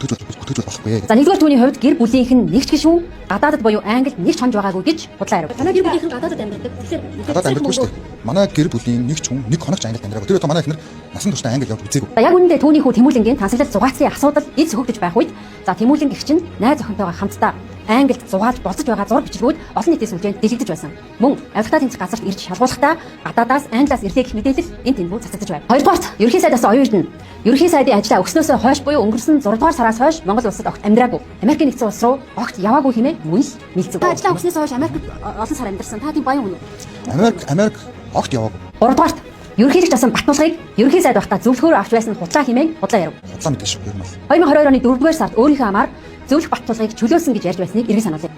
Хөтөж болохгүй. За, нэгдүгээр, түүний хувьд гэр бүлийнх нь нэг ч гишүүн гадаадад буюу Англид нэг ч хонж байгаагүй гэж худлаа ярив. Танай гэр бүлийнхэн гадаадад амьдардаг. Тэгэхээр Гадаад амьдардаг шүү дээ. Манай гэр бүлийн нэг ч хүн нэг хоног ч Англид амьдраагүй. Тэр одоо манай эхнэр насан туршдаа Англид явж үзээгүй. За, яг үнэндээ түүний хүү Тэмүүлэнгийн тансаглал зугаацлын асуудал эд сөхөгдөж байх үед, за, Тэмүүлэн гэгч нь найз охинтойгоо хамтдаа Англид зугаалж болцож байгаа зураг бичлэгүүд олон нийтийн сүлжээнд дэлгэгдэж байсан. Мөн авилгатай тэмцэх газарт ирж шалгуулахдаа гадаадаас, Англиас ирлээ гэх мэдээлэл энэ тэндүү цацагдаж байв. Хоёрдугаарт, ерөнхий сайд бас Оюун Эрдэнэ ерөнхий сайдын ажлаа өгснөөсөө хойш буюу өнгөрсөн 6 дугаар сараас хойш Монгол улсад огт амьдраагүй. Америкийн Нэгдсэн улс руу огт яваагүй хэмээн мөн л мэлзэв. Та ажлаа өгснөөс хойш Америкт олон сар амьдарсан. Та тийм баян хүн үү? Америк огт яваагүй. Гуравдугаарт, ерөнхийлөгч болсон Батулгыг ерөнхий сайд байхдаа зөвлөхөөр авч байсан худлаа хэмээн худлаа ярив. Худлаа мэдээ шүү. Ер нь бол. 2022 оны 4-р сард өөрийнхөө амаар зөвлөх Батулгыг чөлөөлсөн гэж ярьж байсныг эргэн сануулъя.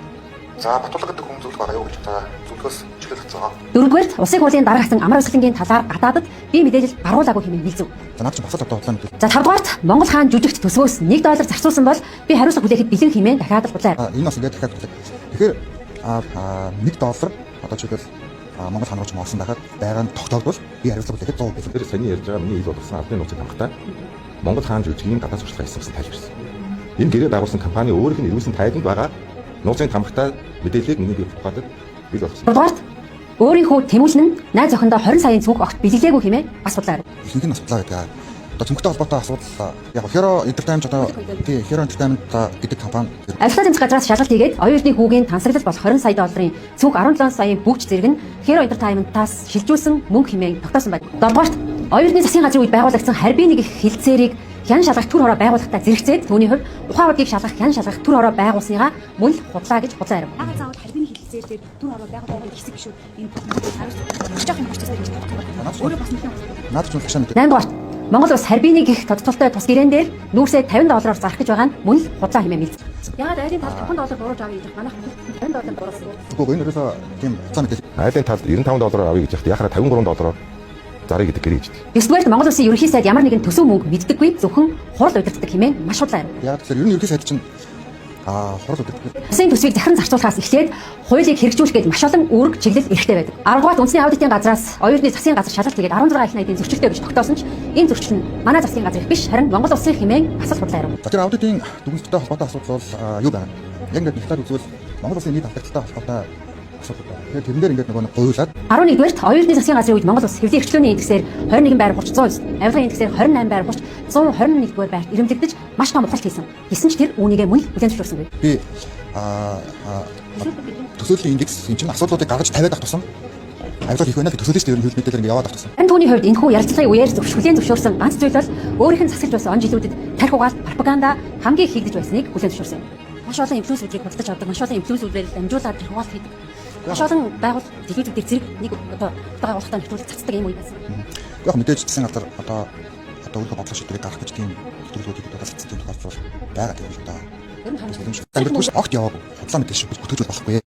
За, Батулга гэдэг хүн зөвлөх байгаа юу гэж, за, зөвлөхөөс чөлөөлөгдсөн. Дөрөвдүгээрт, улсын хуулийн дарга хасан Амар Амьсгалангийн талаар гадаадад би мэдээлэл гаргуулаагүй хэмээн мэлзэв. За, наад чи бас л одоо худлаа мэдээ. За, тавдугаарт, Монгол хаан жүжигт төсвөөс 1 доллар зарцуулсан бол би хариуцлага хүлээхэд бэлэн хэмээн дахиад л худлаа ярив. А, энэ бас ингээд дахиад худлаа. Тэгэхээр 1 доллар одоо жишээлбэл Монгол хаан руу ч юм орсон байхад байгаа нь тогтоогдвол би хариуцлага хүлээхэд 100% бэлэн. Тэр саяны ярьж байгаа миний ил болгосон албаны нууцыг хамгатай Монгол хаан жүжигийн гадаад сурталчилгаа хийсэн гэсэн тайлбарсан. Энэ гэрээ байгуулсан компани өөрийнх нь эрүүлсэн тайланд байгаа нууцын хамгатай мэдээллийг миний бие ухаалаг бил болгосон. Гуравдугаарт, өөрийнхөө Тэмүүлэн нь найз охиндоо 20 саяын цүнх огт бэлэглээгүй хэмээн бас худлаа ярив. Ихэнх нь бас худлаа гэдэг. Одоо цүнхтэй холбоотой асуудал яг Hero Entertainment, одоо тий, Hero Entertainment гэдэг компани Авилгатай тэмцэх газраас шалгалт хийгээд Оюун Эрдэнийн хүүгийн тансаглал болох 20 сая долларын цүнх, 17 саяын бөгж зэрэг нь Hero Entertainment-аас шилжүүлсэн мөнгө хэмээн тогтоосон байна. Долдугаарт, Оюун Эрдэнийн засгийн газрын үед байгуулагдсан харбын нэг их хэлцээрийг хян шалгах төр хороо байгууллагатай зэрэгцээд түүний хувьд ухаан удгийг шалгах, хян шалгах төр хороо байгуулсныгаа мөн л худлаа гэж худлаа ярив. Яагаад заавал харбины хэлэлцээр дээр түр хороо байгууллагын хэсэг биш үү? Энэ хариуцлага жоох юм процесс дээр ингэж тодорхой. Өөрөө бас нэлээд наад ч ташаа мэдээ. 8 дугаарт, Монгол улс харбины гих тодтолтой тус гэрээн дээр нүүрсээ 50 доллараар зарах гэж байгаа нь мөн л худлаа хэмээн мэлзэв. Яагаад айлын талд 5 доллар буруулж авъя гэж манайх 50 доллар буруулсан. Үгүй, энэ ерөөсөө тийм худлаа мэдээ. Айлын талд 95 доллараар авъя гэж яхад яхаа 53 доллараар зарыг гэдэг гэрээ хийждэг. 9 дугаарт, Монгол улсын ерөнхий сайд ямар нэгэн төсөв мөнгө мэддэггүй, зөвхөн хурал удирддаг хэмээн маш худлаа ярив. Яг тэгэхээр ер нь ерөнхий сайд чинь хурал удирддаг. Улсын төсвийг захиран зарцуулахаас эхлээд хуулийг хэрэгжүүлэх гээд маш олон үүрэг чиглэл эрхтэй байдаг. 10 дугаарт, үндэсний аудитын газраас Оюун Эрдэнийн засгийн газар шалгалт хийгээд 16 их найдын зөрчилтэй гэж тогтоосон ч энэ зөрчил нь манай засгийн газрын биш, харин Монгол улсын хэмээн бас л худлаа ярив. За, тэр аудитын дүгнэлттэй холбоотой асуудал бол юу байна? Яг ингээд нэг талаар үзвэл Монгол улсын нийт алдагдaltaй холбоотой асуудал байна. Тэгэхээр тэрэн дээр ингээд нөгөө нэг гуйлаад 11 дугаарт, Оюун Эрдэнийн засгийн газрын үед Монгол улс хэвлэлийн эрхчлөөний индексээр 21 байр хурц 109, авилгын индексээр 28 байр хурц 121 дугаар байрт ирэмблэгдэж маш том ухралт хийсэн. Гэсэн ч тэр үүнийгээ мөн л хүлээн зөвшөөрсөнгүй. Би төсөөллийн индекс энэ чинь асуудлуудыг гаргаж тавиад авах тусам авилга их байна л төсөөлөл шүү дээ, ер нь хэвлэл мэдээлэл ингээд яваад авах тусам. Харин түүний хувьд энэхүү ярилцлагын үеэр хүлээн зөвшөөрсөн ганц зүйл бол өөрийнх нь засаглаж байсан он жилүүдэд тархи угаалт, пропаганда хамгийн их хийгдэж байсныг хүлээн зөвшөөрсөн юм. Маш олон инфлюенсерүүдийг худалдаж авдаг, маш олон инфлюенсерүүдээр дамжуулаад тархи угаалт хийдэг. Маш олон байгуул телевизүүд дээр зэрэг нэг одоо байгууллагатай нэвтрүүлэг цацдаг юм үе байсан. Яг мэдээж засгийн газар одоо өөрийнхөө бодлого шийдвэрийг гаргах гэж тийм нэвтрүүлгүүдийг одоо цацсан тийм тохиолдол бол байгаа тийм л доо. Ер нь хамж Амьдгүй огт яваагүй. Худлаа мэдээ шүү. Хөтөж болохгүй.